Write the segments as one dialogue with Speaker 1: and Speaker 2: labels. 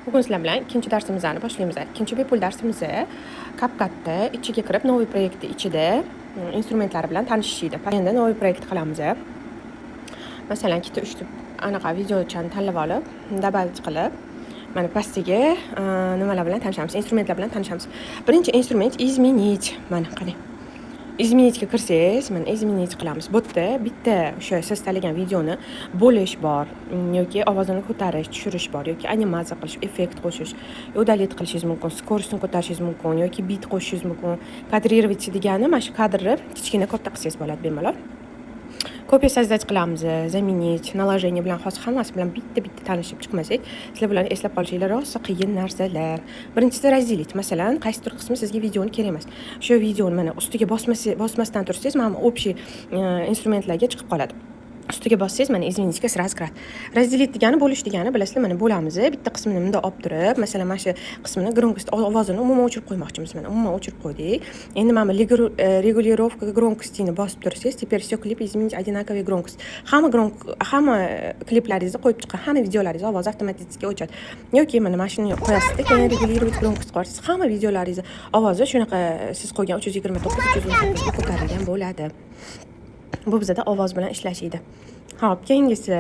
Speaker 1: Bugun sizlar bilan ikkinchi darsimizni boshlaymiz. Ikkinchi bepul darsimiz CapCutda ichiga kirib, новый проект ni ichida instrumentlari bilan tanishish edi. Endi новый проект qilamiz. Masalan, ikkita, uchta anaqa videochani tanlab olib, добавить qilib, mana pastiga nimalar bilan tanishamiz, instrumentlar bilan tanishamiz. Birinchi instrument изменить. Mana qarang. Изменить ga kirsangiz, mana изменить qilamiz. Bu yerda bitta o'sha siz tanlagan videoni bo'lish bor, yoki ovozini ko'tarish, tushirish bor, yoki animatsiya qilish, effekt qo'shish, удалить qilishingiz mumkin, скорость ni ko'tarishingiz mumkin yoki bit qo'shishingiz mumkin. Кадрировать degani mana shu kadrni kichkina, katta qilsangiz bo'ladi bemalol. Копия создать qilamiz, заменить, наложение bilan hozir hammasi bilan bitta-bitta tanishib chiqmasak, sizlar bularni eslab qolishinglar rosa qiyin narsalar. Birinchisi разделить. Masalan, qaysidir qismi sizga videoni kerak emas. O'sha videoni mana ustiga bosmasdan tursangiz, mana bu общий instrumentlarga chiqib qoladi. Ustiga bossangiz, mana изменить ga сразу kiradi. Разделить degani bo'lish degani, bilasizlar, mana bo'lamiz. Bitta qismini bundoq olib turib, masalan, mana shu qismini громкость, ovozini umuman o'chirib qo'ymoqchimiz. Mana umuman o'chirib qo'ydik. Endi mana bu регулировка громкости ni bosib tursangiz, теперь все клип изменить одинаковый громкость. Hamma kliplaringizni qo'yib chiqqan hamma videolaringizni ovozi avtomatik o'chadi. Yoki mana shuni qo'yasizda, keyin регулировать громкость qo'yasiz. Hamma videolaringizni ovozi shunaqa siz qo'ygan 329, 318 ga ko'tarilgan bo'ladi. Bu bizada ovoz bilan ishlash edi. Xo'p, keyingisi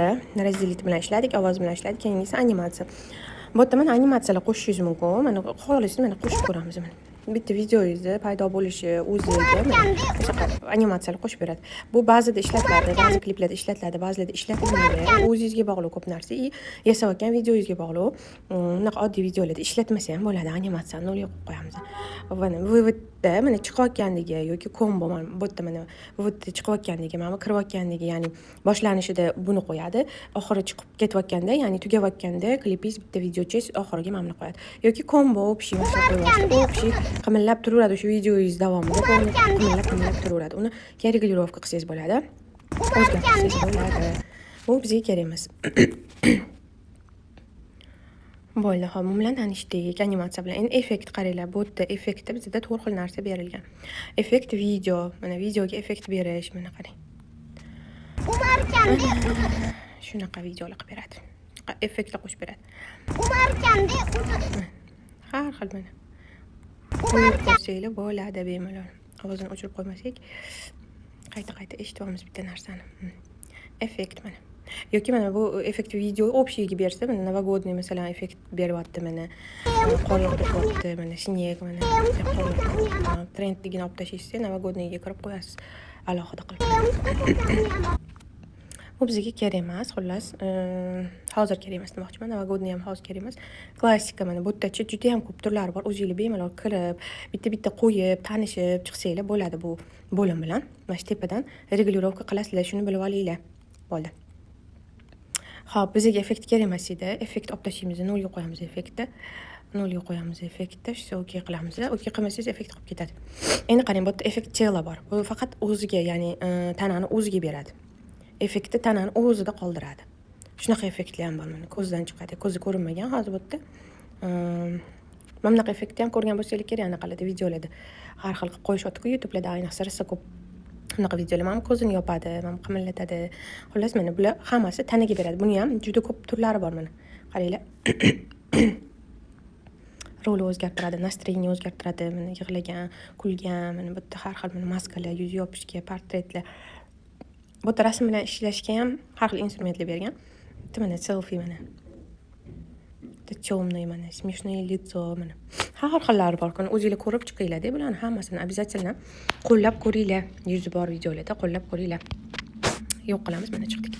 Speaker 1: разделить bilan ishladik, ovoz bilan ishladik. Keyingisi animatsiya. Bu yerda mana animatsiyalar qo'shishingiz mumkin. Mana xohlasangiz, mana qo'shib ko'ramiz mana. Bitta videongizni paydo bo'lishi o'ziga mana shunaqa animatsiyalar qo'shib beradi. Bu ba'zida ishlatiladi, ba'zi kliplarda ishlatiladi, ba'zilarda ishlatilmaydi. O'zingizga bog'liq ko'p narsa и yasayotgan videongizga bog'liq. Bunaqa oddiy videolarda ishlatmasa ham bo'ladi. Animatsiyani nolga qo'yib qo'yamiz. Mana вывод da mana chiqayotgandagi yoki kombo, mana bu yerda mana вывод da chiqayotgandagi, mana bu kirayotgandagi, ya'ni boshlanishida buni qo'yadi, oxiri chiqib ketayotganda, ya'ni tugayotganda klipingiz, bitta videochangiz oxiriga mana buni qo'yadi. Yoki kombo общий mana shunaqa qo'yib yuborsa, общий qimillab turaveradi o'sha videongiz davomida, qimillab qimillab turaveradi. Uni keyin регулировка qilsangiz bo'ladi, o'zgartirsangiz bo'ladi. Bu bizga kerak emas. Bo'ldi, hop, bu bilan tanishdik, animatsiya bilan. Endi effekt, qaranglar, bu yerda effektda bizda to'rt xil narsa berilgan. Effekt video, mana videoga effekt berish, mana qarang. Mana shunaqa videolar qilib beradi. Shunaqa effektlar qo'shib beradi. Har xil mana. Qo'yib ko'rsanglar bo'ladi bemalol. Ovozini o'chirib qo'ymasak, qayta-qayta eshityapmiz bitta narsani. Effekt mana. Yoki mana bu effekt video общий ga bersa, mana новогодний, masalan, effekt beryapti mana. Qor yog'diryapti, mana снег, mana qor yog'diryapti. Trendligini olib tashlaysiz, новогодний ga kirib qo'yasiz alohida qilib. Bu bizga kerak emas, xullas, hozir kerak emas demoqchiman. Новогодний ham hozir kerak emas. Klassika, mana bu yerdachi juda ham ko'p turlari bor. O'zinglar bemalol kirib, bitta-bitta qo'yib, tanishib chiqsanglar bo'ladi bu bo'lim bilan. Mana shu tepadan регулировка qilasizlar, shuni bilib olinglar. Bo'ldi. Xo'p, bizga effekt kerak emas edi. Effekt olib tashlaymiz, nolga qo'yamiz effektni. Nolga qo'yamiz effektni, всё, okey qilamiz. Okey qilmasangiz, effekt qolib ketadi. Endi qarang, bu yerda effekt тела bor. Bu faqat o'ziga, ya'ni tanani o'ziga beradi. Effektni tanani o'zida qoldiradi. Shunaqa effektlar ham bor, mana ko'zdan chiqadi. Ko'zi ko'rinmagan hozir bu yerda. Mana bunaqa effektni ham ko'rgan bo'lsanglar kerak anaqalarda, videolarda. Har xil qilib qo'yishyapti-ku YouTube'larda, ayniqsa rosa ko'p bunaqa videolar. Mana ko'zini yopadi, mana qimillatadi. Xullas, mana bular hammasi tanaga beradi. Buni ham juda ko'p turlari bor, mana. Qaranglar. Roli o'zgartiradi, настроение o'zgartiradi. Mana yig'lagan, kulgan, mana bu yerda har xil mana maskalar, yuz yopishga, portretlar. Bu yerda rasm bilan ishlashga ham har xil instrumentlar bergan. Bitta mana selfie mana. Bitta темный mana, смешное лицо mana. Har xillari bor. O'zinglar ko'rib chiqinglar-da bularni hammasini обязательно qo'llab ko'ringlar. Yuzi bor videolarda qo'llab ko'ringlar. Yo'q qilamiz, mana chiqdik.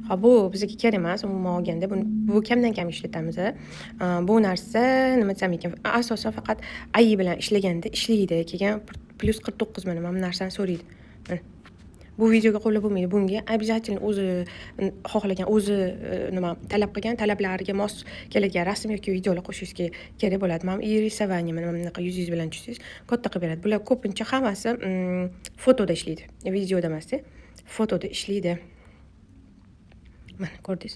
Speaker 1: Xo'p, bu bizga kerak emas, umuman olganda buni bu kamdan kam ishlatamiz. Bu narsa nima desam ekan, asosan faqat AI bilan ishlaganda ishlaydi. Keyin plyus 49 mana bu narsani so'raydi. Mana. Bu videoga qo'llab bo'lmaydi. Bunga обязательно o'zi xohlagan, o'zi nima talab qilgan talablariga mos keladigan rasm yoki videolar qo'shishga kerak bo'ladi. Mana и рисование, mana bunaqa yuzingiz bilan tushsangiz, katta qilib beradi. Bular ko'pincha hammasi fotoda ishlaydi. Videoda emas-da, fotoda ishlaydi. Mana ko'rdingiz.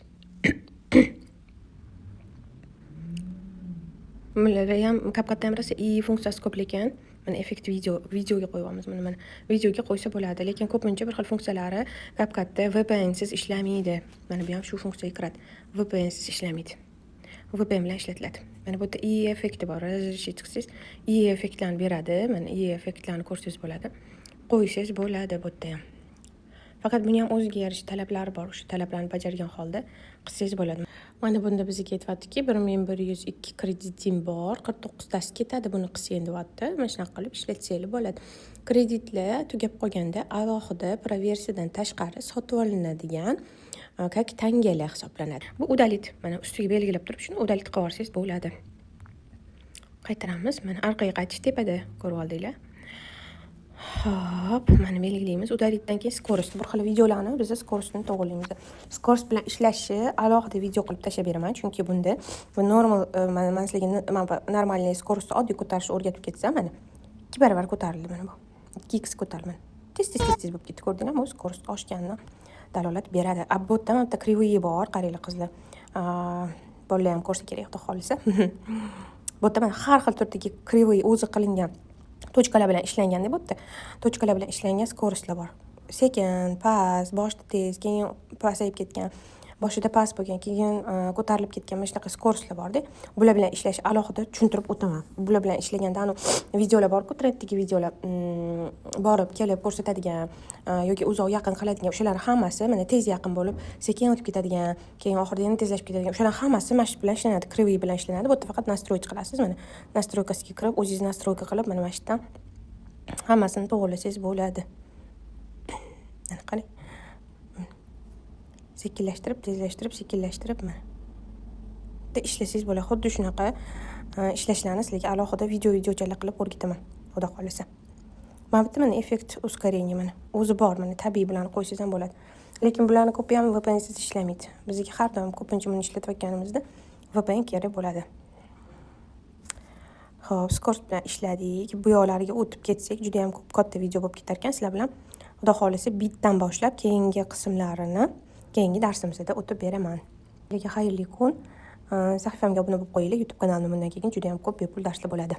Speaker 1: Bularda ham, CapCutda ham rosa i funksiyasi ko'p, lekin mana effekt video, videoga qo'yyapmiz. Mana videoga qo'ysa bo'ladi, lekin ko'pincha bir xil funksiyalari CapCutda VPNsiz ishlamaydi. Mana bu ham shu funksiyaga kiradi. VPNsiz ishlamaydi. VPN bilan ishlatiladi. Mana bu yerda i effekti bor. Разрешить qilsangiz, i effektlarni beradi. Mana i effektlarni ko'rsangiz bo'ladi. Qo'ysangiz bo'ladi bu yerda ham. Faqat buni ham o'ziga yarasha talablari bor. O'sha talablarni bajargan holda qilsangiz bo'ladi. Mana bunda bizga aytyaptiki, 1102 kreditim bor, 49 tasi ketadi buni qilsang, deyapti. Mana shunaqa qilib ishlatsanglar bo'ladi. Kreditlar tugab qolganda alohida pro-versiyadan tashqari sotib olinadigan, как tangalar hisoblanadi. Bu удалить. Mana ustiga belgilab turib, shuni удалить qilib yuborsangiz bo'ladi. Qaytaramiz. Mana orqaga qaytish tepada ko'rib oldinglar. Xo'p, mana belgilaymiz. Удалить dan keyin скорость. Bir xil videolarni biz скорость ini to'g'rilaymiz. Скорость bilan ishlashni alohida video qilib tashlab beraman, chunki bunda bu normal, mana man sizlarga mana bu нормальный скорость ni oddiy ko'tarishni o'rgatib ketsam, mana 2 barobar ko'tarildi mana bu. 2x ko'tarildi mana. Tez tez tez tez bo'lib ketdi. Ko'rdinglarmi? Bu скорость oshganidan dalolat beradi. A bu yerda mana bitta кривые bor, qaranglar, qizlar. Bolalar ham ko'rsa kerak, xudo xohlasa. Bu yerda mana har xil turdagi кривые o'zi qilingan, точка lar bilan ishlanganda, bu yerda точка lar bilan ishlangan скорость lar bor. Sekin, past, boshida tez, keyin pasayib ketgan, boshida past bo'lgan, keyin ko'tarilib ketgan, mana shunaqa скорость lar borda. Bular bilan ishlash alohida tushuntirib o'taman. Bular bilan ishlaganda anavi videolar borku, trenddagi videolar, borib kelib ko'rsatadigan yoki uzoq yaqin qiladigan, o'shalar hammasi mana tez yaqin bo'lib, sekin o'tib ketadigan, keyin oxirida yana tezlashib ketadigan, o'shalar hammasi mana shu bilan ishlanadi, кривые bilan ishlanadi. Bu yerda faqat настроить qilasiz, mana настройка siga kirib, o'zingiz настройка qilib, mana shu yerdan hammasini to'g'irlasangiz bo'ladi. Mana qarang. Sekinlashtirib, tezlashtirib, sekinlashtirib, mana. Bitta ishlasangiz bo'ladi. Xuddi shunaqa ishlashlarni sizlarga alohida video videochalar qilib o'rgataman, xudo xohlasa. Mana bu yerda mana effekt ускорения, mana o'zi bor, mana tabiiy bilan qo'ysangiz ham bo'ladi. Lekin bularni ko'pi ham VPNsiz ishlamaydi. Bizga har doim ko'pincha buni ishlatayotganimizda VPN kerak bo'ladi. Xo'p, скорость bilan ishladik. Bu yoqlariga o'tib ketsak, juda ham ko'p, katta video bo'lib ketar ekan. Sizlar bilan xudo xohlasa bitdan boshlab keyingi qismlarini keyingi darsimizda o'tib beraman. Sizlarga xayrli kun. Sahifamga obuna bo'lib qo'yinglar. YouTube kanalimda bundan keyin juda ham ko'p bepul darslar bo'ladi.